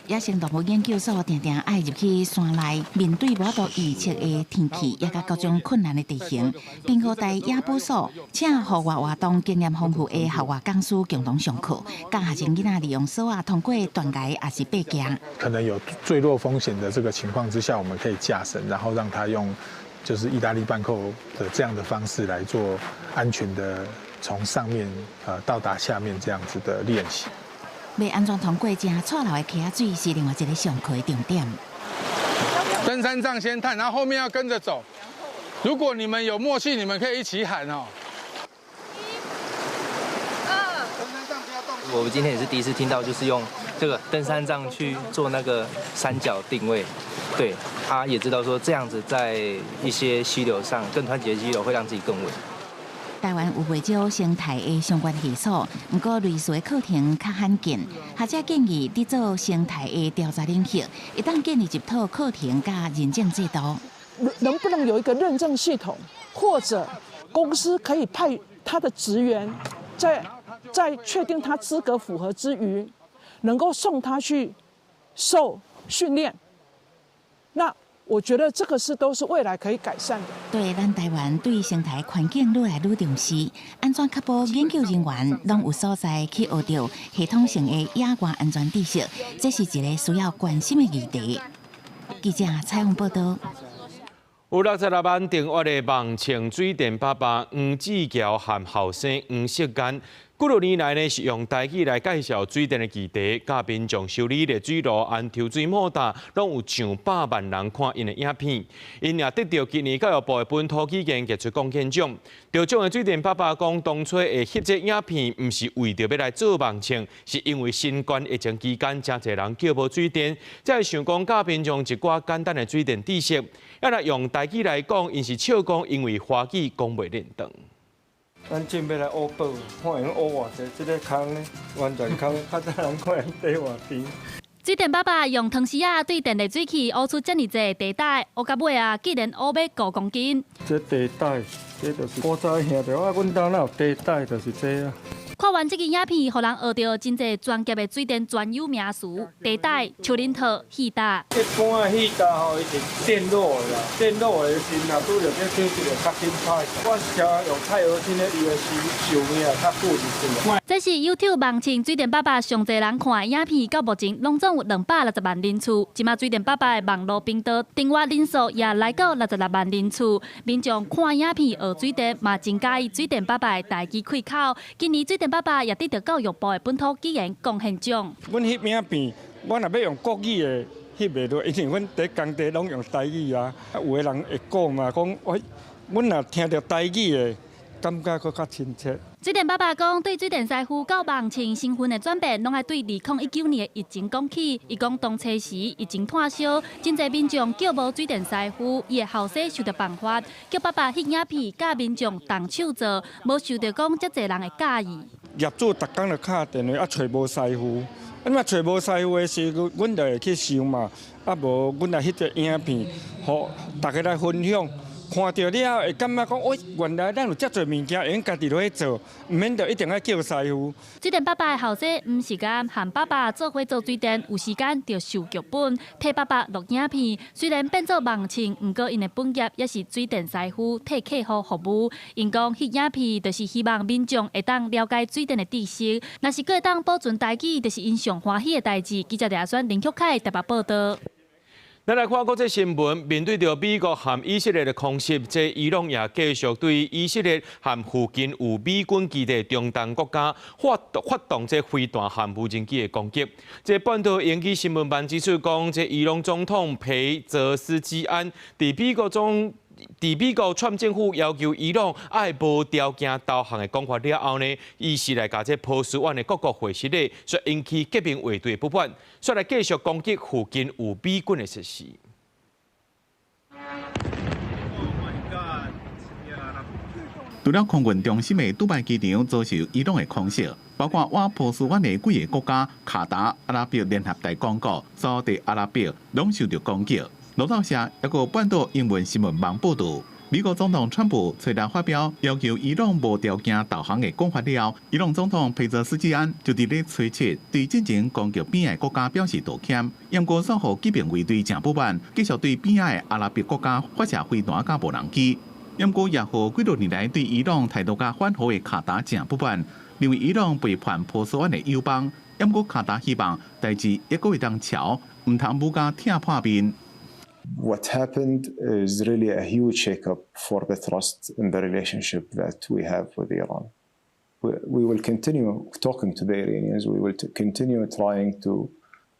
野生動物研究所定定愛入去山內，面對無法度預測的天氣，也佮各種困難的地形。屏科大野保所請戶外活動經驗豐富的校外講師共同上課，教學生囡仔利用索仔通過斷崖抑是爬行。可能有墜落風險的這個情況之下，我們可以架繩，然後讓他用就是意大利絆扣的這樣的方式來做安全的從上面到達下面這樣子的練習。欲安全通過正掣流的溪仔水是另外一個上課的重點。登山杖先探，然後後面要跟着走。如果你們有默契，你們可以一起喊哦。一、二。我今天也是第一次聽到，就是用這個登山杖去做那個三角定位。對，他也知道說這樣子在一些溪流上，更湍急的溪流會讓自己更穩。台灣有袂少生態的相關系所，毋過類似的課程較罕見。學者建議，佇做生態的調查領域，會當建立一套課程佮認證制度。能不能有一個認證系統，或者公司可以派他的職員，在確定他資格符合之餘，能夠送他去受訓練？那我覺得這個是都是未來可以改善的。對咱台灣對生態環境愈來愈重視，按怎確保研究人員攏有所在去學著系統性的野外安全知識，這是一個需要關心的議題。記者採訪報導。有66萬訂閱的網清水電爸爸黃志橋和後生黃世堅，幾若年來呢是用台語來介紹水電的議題，佮民眾修理熱水爐、按抽水馬達，攏有上百萬人看𪜶的影片。𪜶也得著今年教育部的本土語言傑出貢獻獎。得獎的水電爸爸講，當初會翕這影片，毋是為著欲來做網清，是因為新冠疫情期間，誠濟人叫無水電，才會想講教民眾一寡簡單的水電知識。啊，若用台語來講，𪜶是笑講，因為華語講袂輪轉。咱準備來挖寶，看會用挖偌濟，這个空呢，完全空，較早人看會底偌甜。水電爸爸用湯匙仔對電熱水器挖出遮爾濟地帶，挖到尾啊，竟然挖欲5公斤。這地帶，這就是古早兄弟，啊，阮兜哪有地帶，就是這啊。看完這支影片，予人學著真濟專業的水電專有名詞：地帶、樹林套、戲搭。一般的戲搭吼，伊是電落的啦，電落的時若拄著這天氣就較緊歹。我是用鈦合金的，伊的壽命也較久一點。這是 YouTube 網站水電伯伯上濟人看的影片，到目前攏總有260萬人次。這馬水電伯伯的網路頻道訂閱人數也來到66萬人次。民眾看影片學水電，嘛真佮意水電伯伯的台語開口。今年水電伯伯也得著教育部的本土語言貢獻獎。阮翕影片，阮若欲用國語的翕袂落，因為阮佇工地攏用台語啊。有的人會講嘛，講我阮若聽著台語的，感覺閣較親切。水電伯伯講，對水電師傅到網站身份的轉變，攏愛對2019年的疫情講起。伊講當初時疫情湠燒，真濟民眾叫無水電師傅，伊的後生受著辦法，叫爸爸翕影片，佮民眾動手做，無想著講遮濟人會佮意。業主逐工就敲電話，啊揣無師傅，啊若揣無師傅的時陣，阮就會去想嘛，啊無阮來翕個影片，予大家來分享。看著了後會感覺講，喂，原來咱有遮濟物件會用家己落去做，毋免著一定愛叫師傅。水電伯伯的後生毋是干和爸爸做伙做水電，有時間就受劇本，替爸爸錄影片。雖然變做網唱，毋過𪜶的本業也是水電師傅，替客戶服務。𪜶講翕影片，就是希望民眾會當了解水電的知識。若是閣會當保存台語，就是𪜶上歡喜的代誌。記者李阿選、林旭凱台北報導。咱來看國際新聞，面對著美國和以色列的空襲，這伊朗也繼續對以色列和附近有美軍基地中東國家發發動這飛彈和無人機的攻擊。這半島英語新聞網指出講，這伊朗總統裴澤斯基安佇美國總佇美國川政府要求伊朗愛無條件投降的講法了後呢，伊是來共這波斯灣的各國會師咧，煞引起革命衛隊不滿，煞來繼續攻擊附近有美軍的設施。除了空運中心的杜拜機場遭受伊朗的空襲，包括倚波斯灣的幾个國家卡達、阿拉伯聯合大公國、沙特阿拉伯，攏受著攻擊。路透社抑閣半島英文新聞網報導，美國總統川普隨後發表要求伊朗無條件投降的講法了後，伊朗總統裴澤斯基安就佇咧推特對進前攻擊邊仔的國家表示道歉，毋過煞予革命衛隊誠不滿，繼續對邊仔的阿拉伯國家發射飛彈佮無人機。毋過也予幾若年來對伊朗態度較緩和的卡達誠不滿，認為伊朗背叛波斯灣的友邦。毋過卡達希望代誌猶閣會當喬，毋通武甲拆破面。 What happened is really a huge shakeup for the trust in the relationship that we have with Iran. We will continue talking to the Iranians. We will continue trying to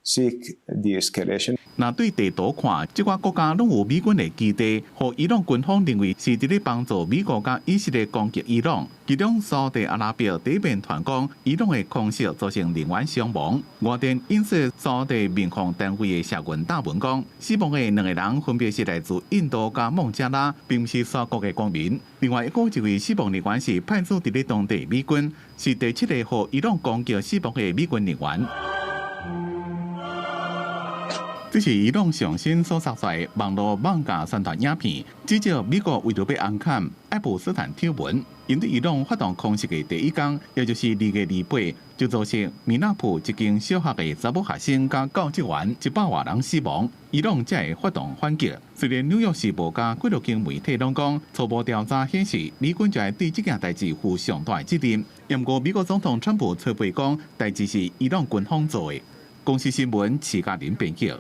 seek de-escalation. 若對地圖看，這寡國家攏有美軍的基地，予伊朗軍方認為是佇咧幫助美國佮以色列攻擊伊朗。其中，沙特阿拉伯第一面傳講，伊朗的空襲造成人員傷亡。外電引述沙特民防單位的社群貼文講，死亡的兩个人分別是來自印度佮孟加拉，並毋是沙國的公民。另外一個一位死亡人員是派駐佇咧當地美軍，是第七個予伊朗攻擊死亡的美軍人員。這是伊朗上新所殺出來網路網架宣傳影片，指責美國為著欲紅崁愛潑斯坦醜聞，𪜶對伊朗發動空襲的第一工，也就是2月28，就造成米納普一間小學的查某學生佮教職員100外人死亡，伊朗才會發動反擊。雖然紐約時報佮幾落間媒體攏講初步調查顯示，美軍就會對這件代誌負上大的責任。毋過美國總統川普吹皮講，代誌是伊朗軍方做的。公視新聞徐嘉玲編輯。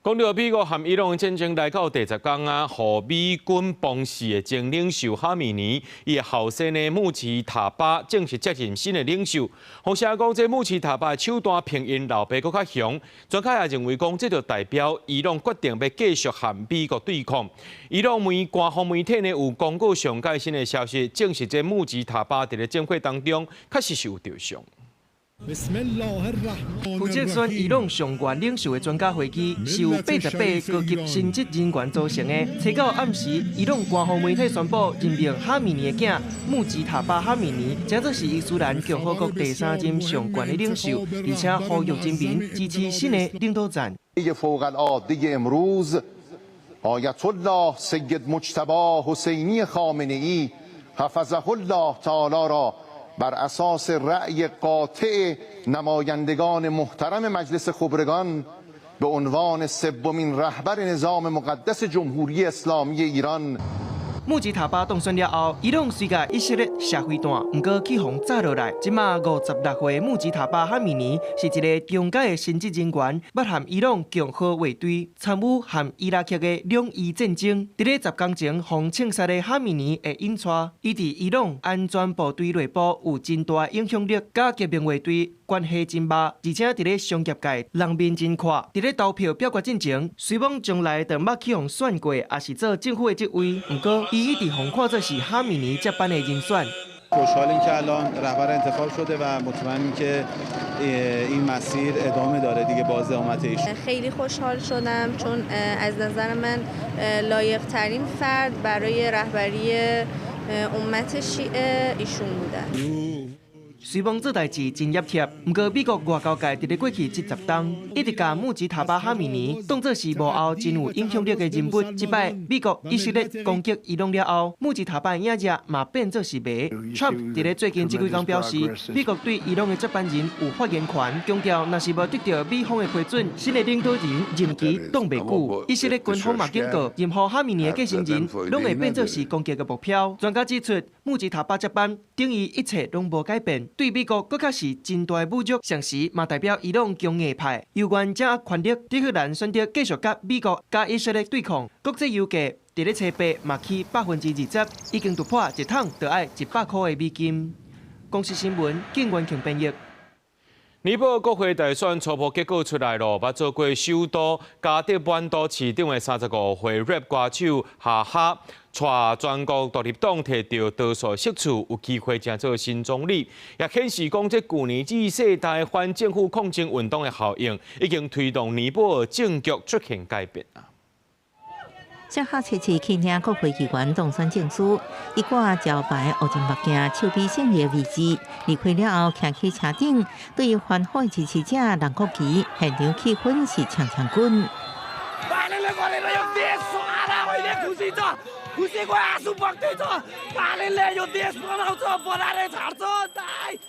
講著美國和伊朗戰爭來到第十工啊，予美軍崩死的前領袖哈米尼，伊的後生呢穆奇塔巴正式接任新的領袖。予聲講，這穆奇塔巴的手段比𪜶老爸閣較兇。專家也認為講，這就代表伊朗決定欲繼續和美國對抗。伊朗媒官方媒體呢有公告上蓋新的消息，證實這穆奇塔巴佇咧政會當中確實是有著傷。負責選伊朗上懸領袖的專家會議，是由88個高級神職人員組成的。初九暗時，伊朗官方媒體宣布任命哈米尼的囝穆吉塔巴哈米尼，成做是伊斯蘭共和國第三任上懸的領袖，而且呼籲人民支持新的領導層。فوق العاده امروز آیت الله سید مجتبی حسینی خامنه ای حفظه الله تعالی را بر اساس رأی قاطع نمایندگان محترم مجلس خبرگان به عنوان سومین رهبر نظام مقدس جمهوری اسلامی ایران 穆吉塔巴當選了後，伊朗雖共以色列射飛彈，毋過去予炸落來。這馬56歲穆吉塔巴哈米尼是一个中階的神職人員，捌和伊朗共和衛隊參與和伊拉克的兩伊戰爭。佇咧10工前，予槍殺的哈米尼會引帶，伊佇伊朗安全部隊內部有真大影響力，佮革命衛隊關係真密，而且佇咧商業界人面真闊。佇咧投票表決進前，雖罔從來就毋捌去予選過，抑是做政府的職位，毋過伊一直予看做是哈米尼接班的人選。 خوشحالیم که الان رهبر انتخاب شده و مطمئنیم که این مسیر ادامه داره دیگه با زعامت ایشون. خیلی خوشحال شدم چون از نظر من لایق ترین فرد برای رهبری امت شیعه ایشون بودن. 雖罔做代誌真揶貼，毋過美國外交界佇咧過去這10冬，一直共穆吉塔巴哈米尼當做是幕後真有影響力的人物。這擺美國、以色列攻擊伊朗了後，穆吉塔巴的影子嘛變做是白。Trump 佇咧最近這幾工表示，美國對伊朗的接班人有發言權，強調若是無得著美方的批准，新的領導人任期擋袂久。以色列軍方嘛警告，任何哈米尼的繼承人攏會變做是攻擊的目標。專家指出，穆吉塔巴接班等於一切攏無改變。對美國閣較是真大的侮辱，同時嘛代表伊朗強硬派猶原掌握權力。德黑蘭選擇繼續佮美國佮以色列對抗，國際油價佇咧初八嘛起20%，已經突破一桶就愛100箍的美金。公視新聞，景元慶編譯。尼泊爾國會大選初步結果出來囉，捌做過首都加德滿都市長的35歲 rap 歌手夏哈，帶全國獨立黨提著多數席次，有機會成做新總理，也顯示講這舊年 Z 世代反政府抗爭運動的效應，已經推動尼泊爾政局出現改變啊。夏哈初次去領國會議員當選證書，伊掛招牌烏金目鏡，手臂勝利的位置，離開了後，徛去車頂，對於歡呼的支持者人國旗，現場氣氛是強強滾。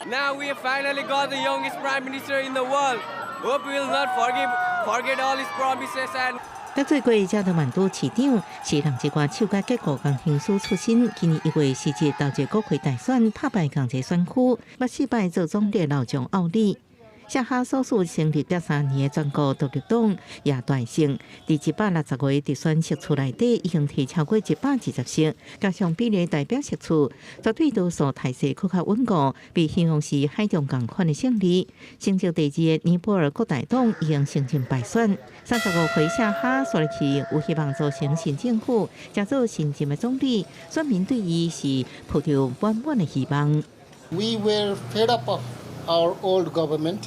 Now we have finally got the youngest prime minister in the world. Hope he will not forget all his promises and 得做過加德滿都市長，是人一歌手佮結構工程師出身。今年1月時節，投入國會大選，打敗仝一个選區，捌四擺做總理老將奧利。夏哈所屬成立才3年的全國獨立黨也大勝，佇160個直選席次內底，已經提超過120席，加上比例代表席次，絕對多數態勢閣較穩固，被形容是海中仝款的勝利。成就第二的尼泊爾國大黨已經承認敗選。35歲夏哈說去有希望組成新政府，成做新任的總理，選民對伊是抱著滿滿的希望。 We were fed up of our old government.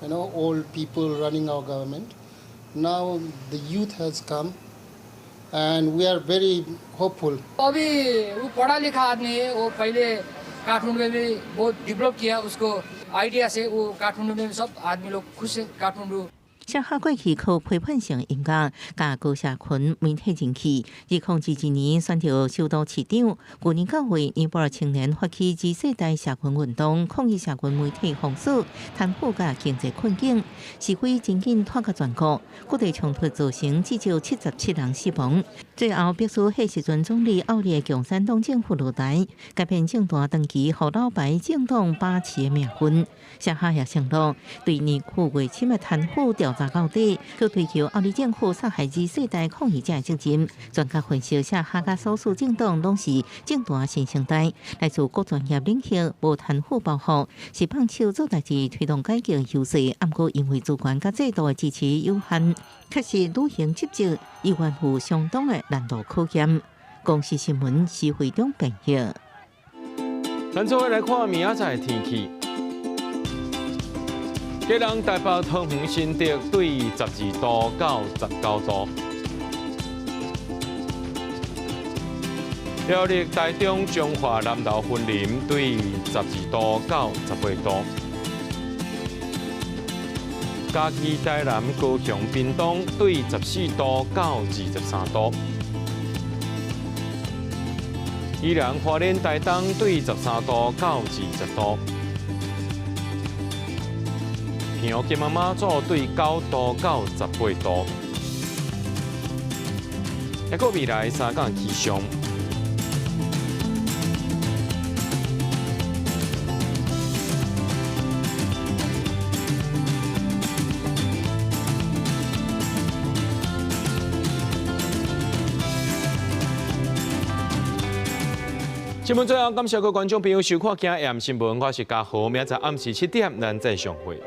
Old people running our government. Now the youth has come, and we are very hopeful. अभी वो पढ़ा लिखा आदमी है, वो पहले काठमांडू में भी बहुत डेवलप किया, उसको आइडिया से वो काठमांडू में सब आदमी लोग खुश है काठमांडू। 夏哈過去靠批判性音樂、佮高社群媒體人氣，2022年選著首都市長。舊年9月，尼泊爾青年發起 Z 世代社群運動，抗議社群媒體封鎖、貪腐佮經濟困境，示威真緊拖到全國，各地衝突造成至少77人死亡。最後，迫使彼時陣總理奧利的共產黨政府落台，改變政壇長期予老牌政黨把持的命運。夏哈也承諾對年久月深的貪腐調查到底，閣追究奧利政府殺害 Z 世代抗議者的責任。專家分析，夏哈佮所屬政黨攏是政壇新生代，來自各專業領域，無貪腐包袱，是放手做代誌推動改革的優勢。毋過因為資源佮制度的支持有限，確實履行職責依然有相當的難度考驗。公視新聞施惠中編譯。咱做伙來看明仔載天氣。基隆、台北、桃園、新竹對12度到19度。苗栗、台中、彰化、南投、雲林對12度到18度。嘉義、台南、高雄、屏東對14度到23度。宜兰花莲台东對13度到20度，澎湖金門馬祖對9度到18度。抑閣未來三工氣象。新聞最後，感謝各位觀眾朋友收看《今日新聞》，我是嘉豪，明仔載暗時7點，咱再相會。